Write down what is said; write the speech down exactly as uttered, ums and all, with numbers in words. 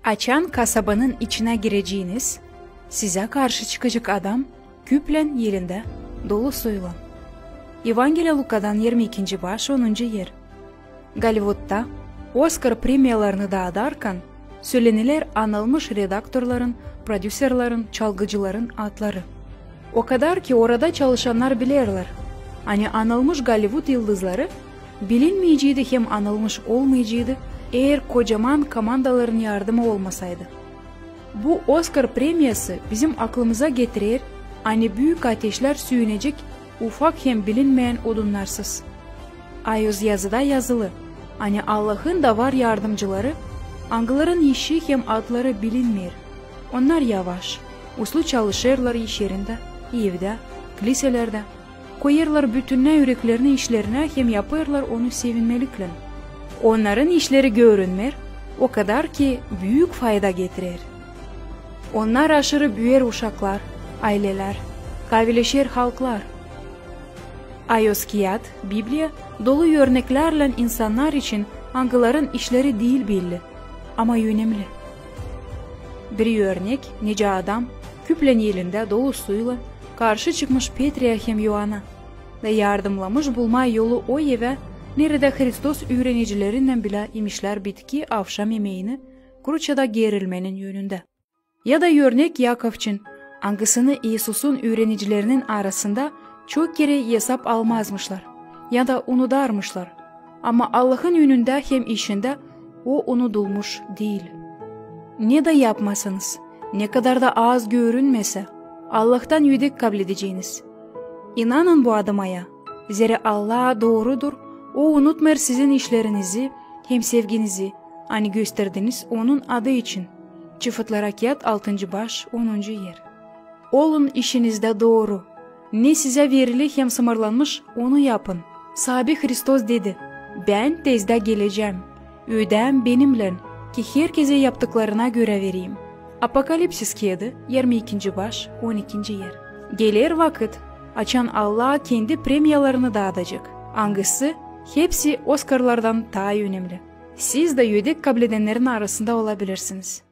Açan kasabanın içinä gireceniz, sizä karşı çıkacek adam küplän elindä, dolusuylan. Evangeliya Lukadan irmi ikinci baş, onuncu er. Gollivudda Oskar premiyalarını daadarkan söleniler anılmış redaktorların, prodüserlerin, çalgıcıların adları. O kadar ki orada çalışannar bilerlär, ani anılmış Gollivud yıldızları bilinmeyeceydi hem anılmış olmayaceydı, eer kocaman komandaların yardımı olmasaydı. Bu Oskar premiyası bizim aklımıza getirer, ani büük ateşlär süüyünecek ufak hem bilinmeyän odunnarsız. Ayoz yazıda yazılı, ani Allahın da var yardımcıları, angıların işi hem adları bilinmeer. Onnar yavaş, uslu çalışêrlar iş erindä, evdä, kliselerdä. Koyêrlar bütünnä üreklerini işlerinä hem yapêrlar onu sevinmeliklän. Onnarın işleri görünmeer, o kadar ki büük fayda getirer. Onnar aşırı büüyer uşaklar, aylelär, kavileşer halklar. Ayoz kiyat, Bibliya, dolu örneklärlän insannar için, angıların işleri diil belli, ama önemli. Bir örnek, nicä adam, küplän elindä, dolusuylan, karşı çıkmış Peträ hem İoana da yardımlamış bulmaa yolu o evä, neredä Hristos üürenicilerinnän bilä imişlär bitki avşam imeeni kruçada gerilmenin önündä. Ya da örnek Yakov için, angısını İisusun üürenicilerinin arasında çok kerä esap almazmışlar ya da unudarmışlar. Ama Allahın önündä hem işindä o unudulmuş diil. Ne da yapmasanız, ne kadar da az görünmesä, Allahtan ödek kabledeceniz. İnanın bu adamaya, zerä Allah doorudur, o unutmêêr sizin işlerinizi hem sevginizi, ani gösterdiniz onun adı için. Çıfıtlara kiyat, altıncı baş, onuncu er. Olun işinizdä dooru. Ne sizä verili hem sımarlanmış, onu yapın. Saabi Hristos dedi: "Bän tezdä gelecäm. Ödäm Benimlän, ki herkezä yaptıklarına görä vereyim." Apokalipsis kiyadı, irmi ikinci baş, on ikinci er. Geler vakıt, açan Allah kendi premiyalarını daadacek, angısı hepsi Oskarlardan taa önemli. Siz dä ödek kabledennerin arasında olabilirsiniz.